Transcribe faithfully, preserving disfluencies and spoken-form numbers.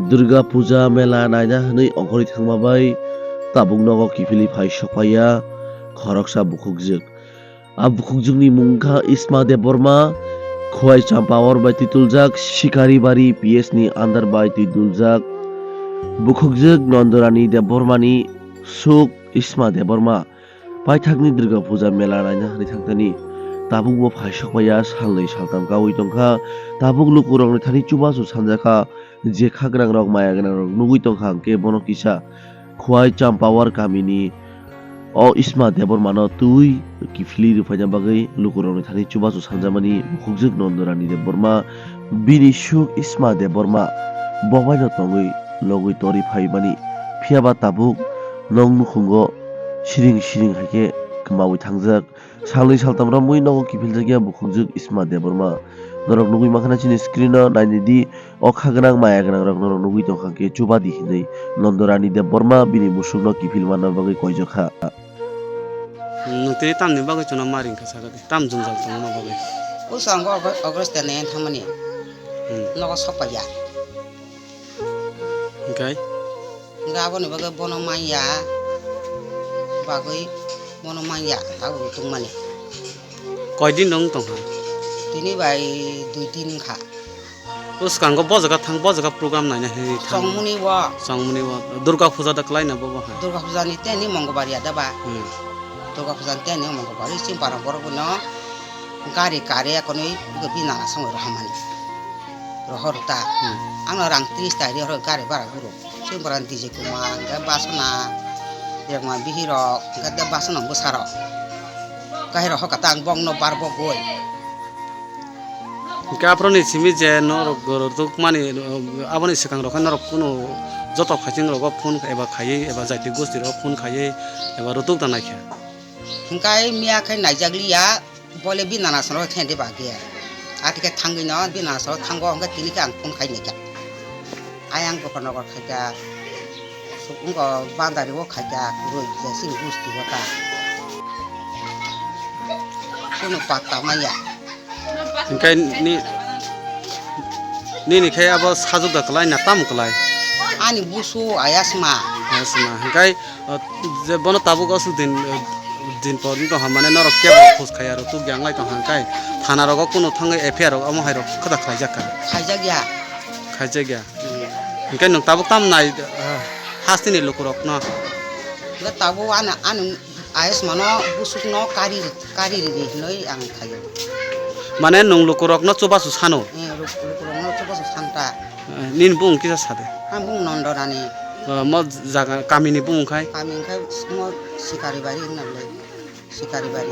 Durga Puja mela naina hwnwi ongkhorwi thangma bai tabuk nogo kiphilwi phai sokpaiya khoroksa bukhukjwk. A bukhukjwkni mung wngkha Isma Debbarma, Khowai Champawar bai twi tuljak, Sikaribari P S ni under bai twi tuljak. Bukhukjwk Nondorani Debbarmani suk Isma Debbarma. Paithakni Durga Puja mela naina hwnwi thangtani tabukbo phai sokpaiya salnwi saltam kaui tongkha. Tabuk lukurokni thani chubachu sanjakha, je kha gwnangrok maya gwnangrok nugui tongkha hwnkhe bono kisa Khowai Champawar kamini o Isma Debbarmano twi kiphilwi rwphaina bagwi lukurokni thani chubachu sanjamani bukhukjwk Nondorani Debbarma, bini suk Isma Debbarma bo baino tongwi logwi torwi phaimani. Phiyaba tabuk nong nukhungo siring siring hai khe kwmaui thangjak. Salnwi saltam romwi nogo kiphiljakya bukhukjwk Isma Debbarma. Norok nugui mankha chini screen o, nainidi o kha gwnang maya gwnangrok norok nugui tongkha khe chubadi hinwi Nondorani Debbarma bini musukno kiphil manna bagwi koijokha. Nwng tini tamni bagwi chwngno ma ringkha sakha di, tam jwngjal tongma bagwi? O swkango August ni thangmani. Hmm. Nogo sokpaiya. Hwnkhe? Hwnkhe aboni bagwi bono manya bagwi bono manya tabuk tongmani. Koidin dong tongkha? Tini bai dui din wngkha. O swkango bo jaga thang, bo jaga program naina hinwi thang. Chongmuni o. Chongmuni o. Durga puja da kwlaina bo bo hai? Durga puja ni teni Mongobari ya da ba? Hmm. Durga puja ni teni Mongobari, chini para borok no gari kare konwi bini nana songwi rohormani. Rohor ta. Hmm. Ano rang tris ta ri horo gari bara guro. Sini borok D J Kumar, hingke Basona, Rekma bihirok, hingke de Basona bwsarok. Kahirok hoka ta ang bokno bar bogoi. Hingke aphoroni simi je norok rwdwkmani, aboni swkang rok khe norok kunu joto phaiching rogo phone eba khaiwi eba jaiti gosti rogo phone khaiwi eba rwdwk da naikha. Hingke miya khe naijakliya. Bole bini nana songno khe de bagwi. Ati khe thangwi no bini nana songno thango hwnkhe tini khe ang phone khai naikha. Ayang Gopal Nagar khaikha, wngkha Bandari o khaikha, kwrwi je chini gusti o ta. Kunu patta manya. Hwnkhe ni, nini khe abo sajwk da kwlai na tamo kwlai? Ani busu Ayasma. Ayasma. Hwnkhe O, je bono tabuk aswk din, din por wng tongkha, mane norok kebo khoj khai aro tuk yang lai tongkha, hwnkhe thana rogo kunu thangwi F I R rok omo hai rok khada khlaijak kha. Khaijak ya. Khaijak ya. Hmm. Hwnkhe nwng tabuk tam nai, ah, hasteni lukurokno? Hwnkhe tabuk ano, ano ayes mano busukno kari, kari rini hinwi ang khaio. Mane nwng lukurokno chubachu sano? Eh, luk-, lukurokno chubachu santa. Eh, nini bumung kisa sade? Ang bumung Nondorani. O, mo jaga kamini bumung khai? Kami khai mo Sikaribari hinna le. Sikaribari.